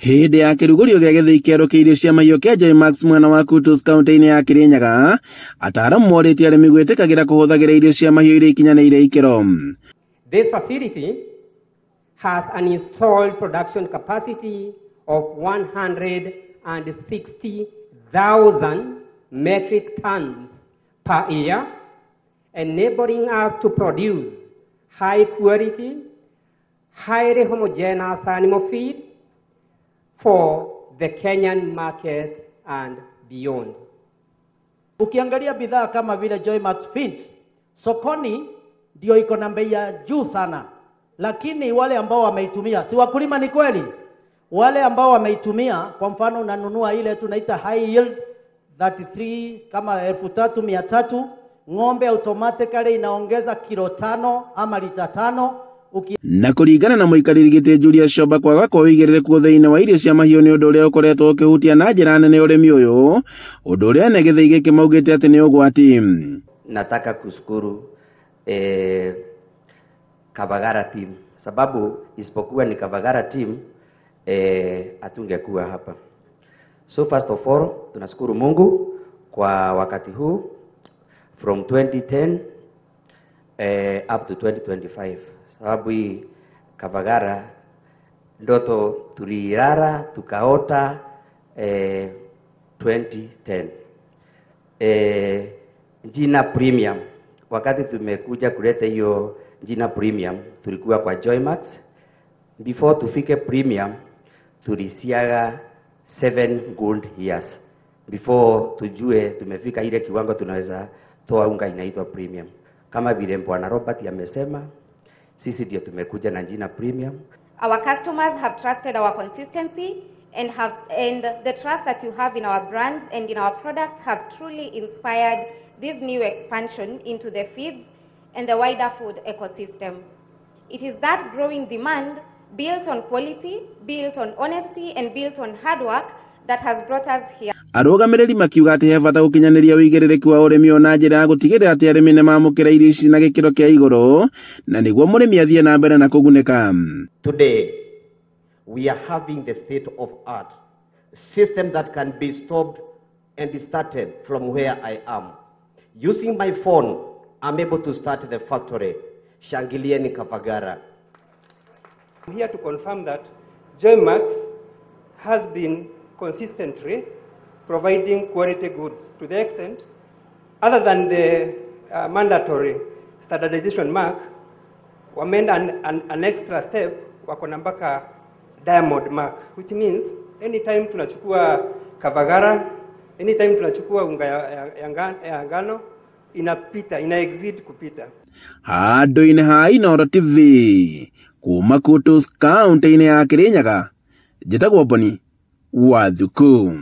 Hĩndĩ ya kĩrugũrio gĩa gĩthĩi kĩerũ kĩa irio cia mahiũ kĩa Joymax mwena wa Kutus kaunti-inĩ ya Kirinyaga, ataaramu morĩtie arĩmi gwĩtĩkagĩra kũhũthagĩra irio cia mahiũ iria ikinyanĩire ikĩro. This facility has an installed production capacity of 160,000 metric tons per year, enabling us to produce high quality, highly homogeneous animal feed for the Kenyan market and beyond. Ukiangalia bidhaa kama vile Joymax Feeds sokoni ndio iko na bei ya juu sana, lakini wale ambao wameitumia si wakulima, ni kweli? Wale ambao wameitumia, kwa mfano unanunua ile tunaita high yield 33 kama 3,300, ng'ombe automatically inaongeza kilo 5 ama lita 5. Na kũringana na mũikarĩri gĩtĩ Julius Shoba, kwaga kwa ũigĩrĩrĩku thĩinĩ wa irio cia mahiũ nĩ ũndũ ũrĩa ũkoretwo ũkĩhutia na njĩra nene ũrĩmi ũyũ, ũndũ ũrĩa ene gĩthĩi gĩkĩ maugĩte atĩ nĩ ũgwati. Nataka kushukuru Kavagara team, sababu isipokuwa ni Kavagara team hatungekuwa hapa. So first of all tunashukuru Mungu kwa wakati huu from 2010 up to 2025, sababu hii Kavagara ndoto tuliirara tukaota 2010. Jina Premium, wakati tumekuja kuleta hiyo jina Premium tulikuwa kwa Joymax. Before tufike Premium tulisiaga 7 good years before tujue tumefika ile kiwango tunaweza toa unga inaitwa Premium. Kama vile Bwana Robert amesema, sisi ndio tumekuja na jina Premium. Our customers have trusted our consistency and the trust that you have in our brands and in our products have truly inspired this new expansion into the feeds and the wider food ecosystem. It is that growing demand built on quality, built on honesty and built on hard work that has brought us here. Arũgamĩrĩri makiuga atĩ he bata gũkinyanĩria ũigĩrĩrĩki wa ũrĩmi na njĩra ya gũtigĩrĩra atĩ arĩmi nĩmamũkĩra irio ici na gĩkĩro kĩa igũrũ, na nĩguo mũrĩmi athiĩ na mbere na kũgunĩka. Today we are having the state of art system that can be stopped and started from where I am. Using my phone, I'm able to start the factory. Shangilieni Kavagara. I'm here to confirm that Joymax has been consistently providing quality goods to the extent, other than the mandatory standardization mark, wameenda an extra step, wako na mpaka diamond mark, which means anytime tunachukua Kavagara, anytime tunachukua unga ya ngano, inapita, ina exceed kupita. Handũ-inĩ ha Inooro TV kuma Kutus kaunti-inĩ ya Kirinyaga, njĩtagwo Boni Wathuku.